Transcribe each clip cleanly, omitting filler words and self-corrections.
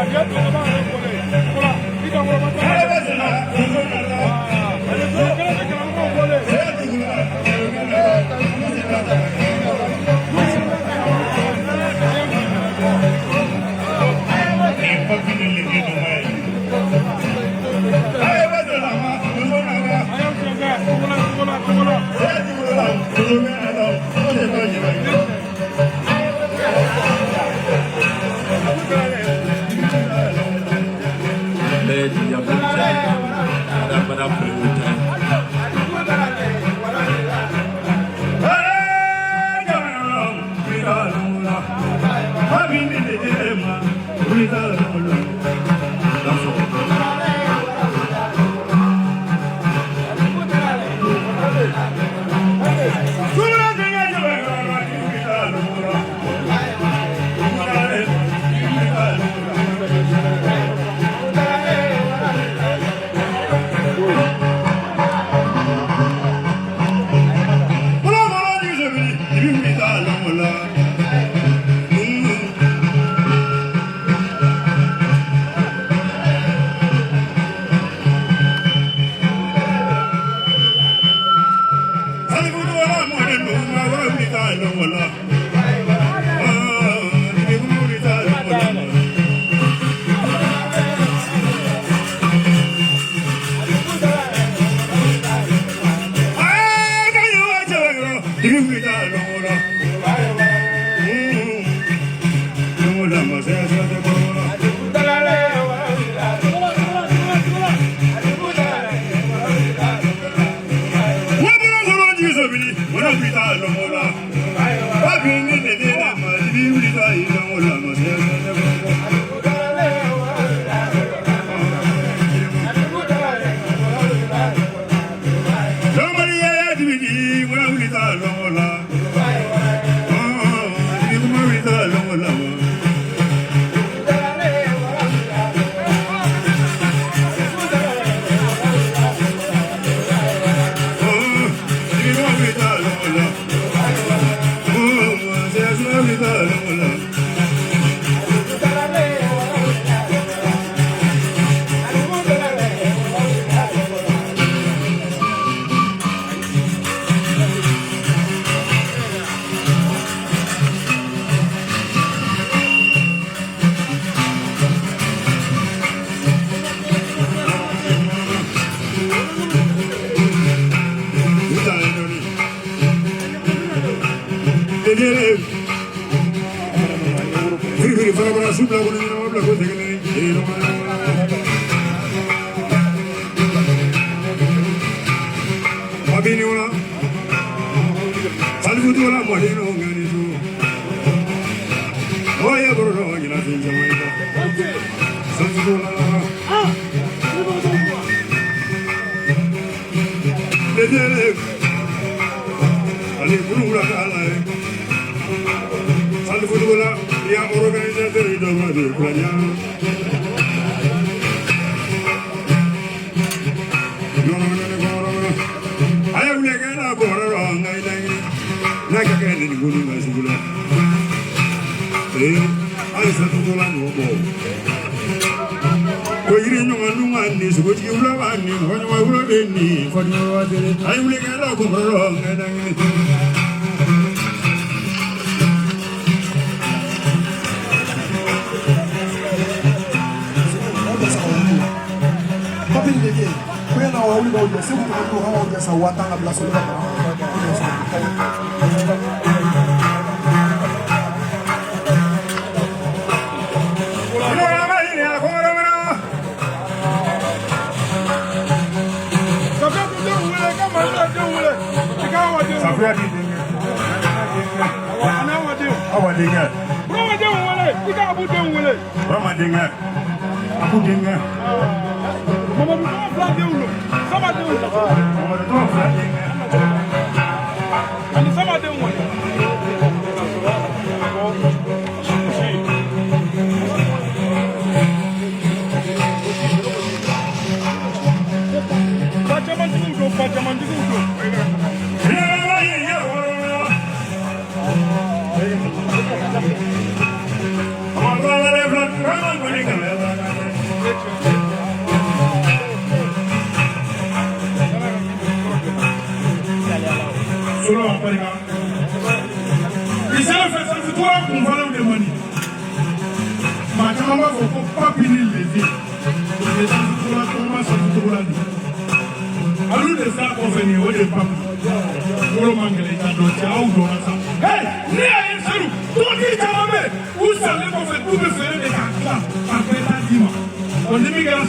Thank you.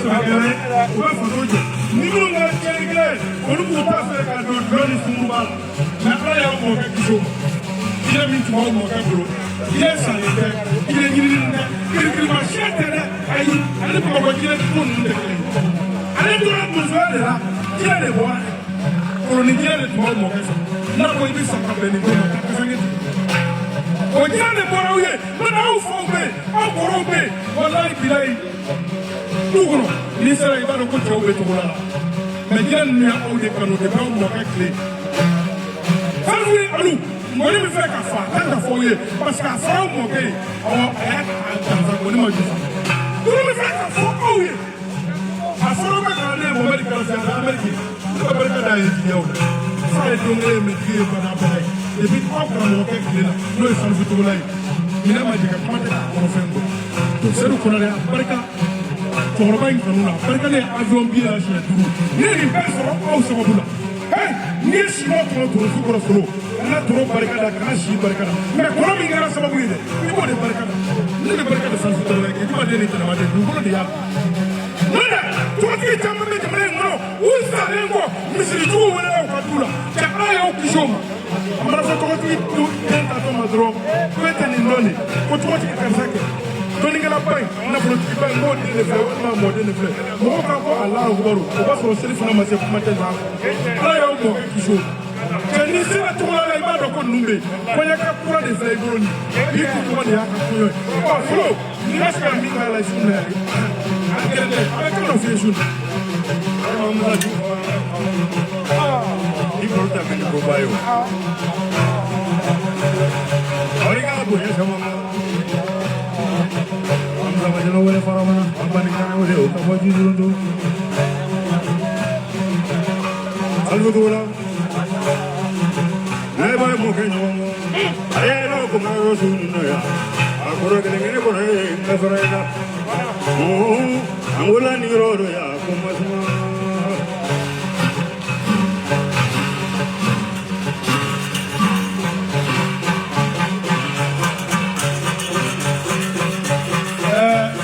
sɛbɛkɛla ye, u bɛ faso jɔ. Ni minnu kɛra tiɲɛnikɛla ye, olu b'u ta feere ka don dulɔ ni sunkuruba la. Mais Ala y'aw mɔkɛ kisi o ma. Jinɛ min tun b'aw mɔkɛ bolo, jinɛ salen tɛ, jinɛ ɲinini tɛ, kirikirimasiyɛn tɛ dɛ, ayi, ale Bamakɔ jinɛ ko ninnu tɛ kelen ye. Ale tora donsoya de la, jinɛ de bɔra. Koloni jinɛ de tun b'aw mɔkɛ fɛ. N'a ko i bɛ sa ka bɛn nin ko ma, taa kasange tigɛ. O jinɛ de bɔra aw ye, n'o tɛ aw faw bɛ yen, aw kɔrɔw bɛ yen, walayi bilayi. Du kɔnɔ, n'i sera i b'a dɔn ko cɛw bɛ togoda la. Mais jinɛ ninnu y'aw de kanu depuis aw mɔkɛ tile. Salifu ni Alu, ngɔni min filɛ ka fa, a kan ka fɔ aw ye parce que a fɔra aw mɔkɛ ye, awɔ, a y'a janfa, ngɔni ma jufa. Turu min filɛ ka fɔ aw ye, a fɔra aw ka kalanden Mohamɛdi Karafi a bɛ Amérique, ne ka barika da ye jigiyaw la. F'a ye don kelen mɛtigi ye bada bada ye. Depuis aw karamɔgɔkɛ tile la, n'o ye Salifu Togola ye, minɛ ma jigin, kuma tɛ k'a kɔnɔfɛn bɔ. Sedu Konare, a barika cɛkɔrɔba in kanu na, a barika ne ye avion billet la siɲɛ 5. Ne ye nin bɛɛ sɔrɔ aw sababu la. Hey, n'i ye si bɔ kɔnɔ torosu kɔrɔ solo, kana toro barika da, kana si barika da. Mais kɔnɔ min kɛra sababu ye dɛ, i b'o de barika da. Ne bɛ barika da Salifu Togola ye, juma den ni tɛnɛmaden, dugukolo de y'a. N'o tɛ, tɔgɔtigi caman bɛ jamana in kɔnɔ, u salen kɔ, misiri juguw welela u ka du la. Cɛ, Ala y'aw kisi o ma. A mana fɔ tɔgɔtigi den tatɔ ma dɔrɔn, ko e tɛ nin dɔn de, ko tɔgɔtigi karisa kɛ dɔnnikɛlaba in, nafolotigiba in, k'o den de filɛ walima mɔden de filɛ. Mɔgɔw k'a fɔ Alahu akubaru, o b'a sɔrɔ seli fana ma se, kuma tɛ sa. Ala y'aw mɔkɛ kisi o ma. Cɛ, n'i sera togola la, i b'a dɔn ko ninnu bɛ yen. Kɔɲɔkɛ kura de filɛ i bolo nin bi, kun tɔgɔ de y'a ka kɔɲɔ ye. Ɔ fɔlɔ, n'i ma se ka min k'a la su na yɛrɛ, a gɛlɛn dɛ, a bɛ kan dɔ f'i ye su na. I bolo tɛ mɛn ni koba ye o. Awri ka bonya caman ma. An sabajɛla wele fara mana, an bani kana wele o ka bɔ ji duuru. Salifu Togola. Ne b'a ye mɔkɛ ɲɔgɔn kɔ. A ye n'o ko ma yɔrɔ su ninnu yan. A kɔrɔ kelen kelen kɔnɔ ye n bɛ sɔrɔ i la. An wolola nin yɔrɔ dɔ yan ko masuma.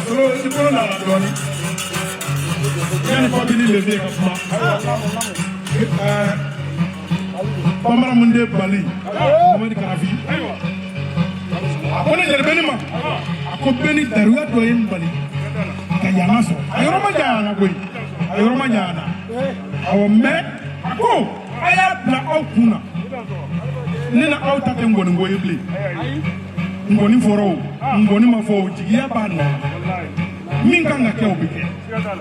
Solo, i bolo nana dɔɔni. Yanni Fabili Levier ka kuma. Bamanan mun de Bali, Mohamɛdi Karafi. A ko ne jeli bɛ ne ma. A ko bɛɛ ni daruya dɔ ye n bali ka yanga sɔrɔ. A yɔrɔ ma jan na koyi. A yɔrɔ ma jan na. Awɔ, mais a ko a y'a bila aw kun na. Ne na aw ta tɛ ngɔni ko ye bilen. Ngɔni fɔra o, ngɔni ma fɔ o, jigiya b'a nɔ na. Min kan ka kɛ, o bɛ kɛ.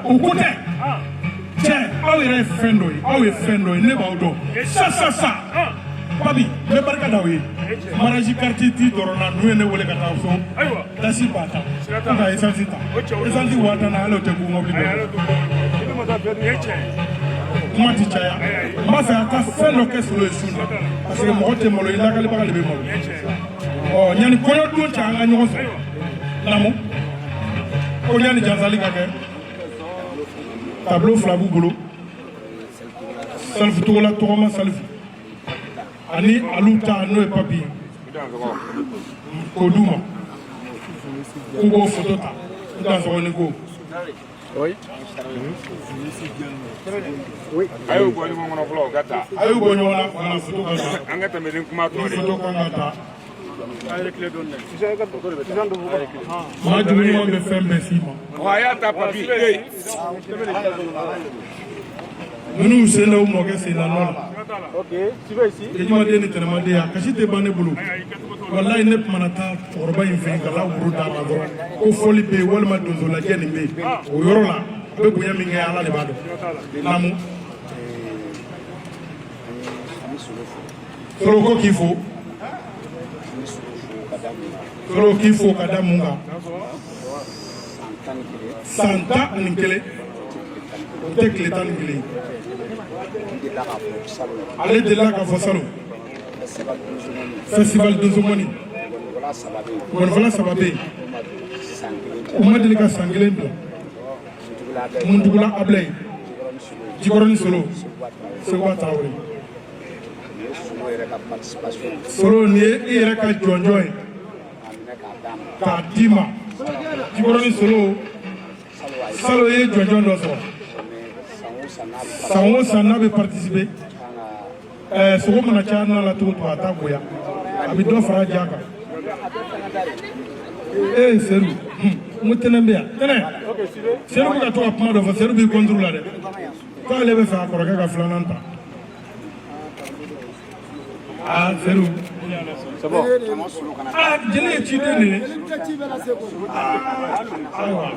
O ko tɛ. Cɛ, aw yɛrɛ ye fɛn dɔ ye, aw ye fɛn dɔ ye, ne b'aw dɔn. Sa sa sa. Papi, n bɛ barika da aw ye. Mariage carte ti dɔrɔn na, ninnu ye ne wele ka taa so. Tasi ba tan. Ko ka essence ta. Essence 50,000 na, hali o tɛ kun mobili bɛɛ. Kuma ti caya. N b'a fɛ a ka fɛn dɔ kɛ solo ye su na. Parce que mɔgɔ tɛ malo, i lakalibaga de bɛ malo. Ɔ, yanni kɔɲɔ don cɛ, an ka ɲɔgɔn sɔrɔ. Naamu. Ko yanni jansali ka kɛ. Tableau fila b'u bolo. Salifu Togola tɔgɔma Salifu. Ani Alu ta n'o ye Papi ye. K'o d'u ma. K'u b'o photo ta. N dansɔgɔ ni ko. A y'u bɔ ɲɔgɔn kɔnɔ fɔlɔ, o ka taa. A y'u bɔ ɲɔgɔn na, wala photo ka ta. An ka tɛmɛ ni kuma tɔ Ni de. photo kan ka ta. Maa jugu ɲuman bɛ fɛn bɛɛ s'i ma. Ɔ, a y'a ta Papi. Ninnu sen da u mɔkɛ sen na nɔ la. Jemaden ni tɛnɛmaden, a kasi tɛ ban ne bolo. Walayi, ne tun mana taa cɛkɔrɔba in fɛ yen ka taa woro d'a ma dɔrɔn, ko fɔli bɛ yen walima donso lajɛ nin bɛ yen, o yɔrɔ la a bɛ bonya min kɛ, Ala de b'a dɔn. Naamu. Solo ko k'i fo. Solo k'i fo ka da mun kan? San 11. O tɛ tile 11 ye. Ale delila k'a fɔ salon. Festival Donsomɔni. Ngɔnifɔla saba bɛ yen. U ma deli ka san kelen bila. Muntugula Abilaye. Jikɔrɔni Solo. Seguba Tarawele. Solo, nin ye i yɛrɛ ka jɔnjɔn ye k'a d'i ma. Jikɔrɔni Solo, Salon i ye jɔnjɔn dɔ sɔrɔ. San o san n'a bɛ participer, sogo mana caya n'a la cogo o cogo, a t'a goya, a bɛ dɔ fara a diya kan. Ee Sedu, n ko tɛnɛ bɛ yan, tɛnɛ. Sedu bɛ ka to ka kuma dɔ fɔ, Sedu b'i contre la dɛ, k'ale bɛ fɛ a kɔrɔkɛ ka filanan ta. Aa Sedu, aa jeli ye ciden de ye. Ayiwa,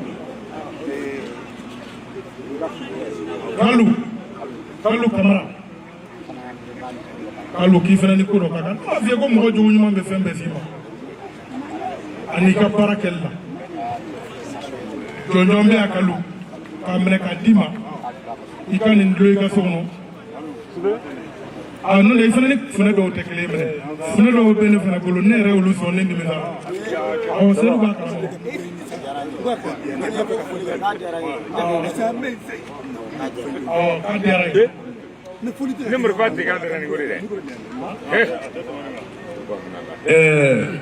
Kalu, Kalu Kamara, Kalu, k'i fana ni ko dɔ ka kan. Ne m'a f'i ye ko mɔgɔ jogo ɲuman bɛ fɛn bɛɛ f'i ma ani i ka baara kɛli la. Jɔnjɔn bɛ yan Kalu, k'a minɛ k'a d'i ma, i ka nin dulon i ka so kɔnɔ. A n'o tɛ i fana ni funɛ dɔw tɛ kelen ye minɛ. Funɛ dɔw bɛ ne fana bolo, ne yɛrɛ y'olu sɔn, ne nimisara. Awɔ, Sedu b'a kalama. Awɔ, k'a diyara ye. Ni marifa tigɛ dara nin ko de dɛ. Ɛɛ.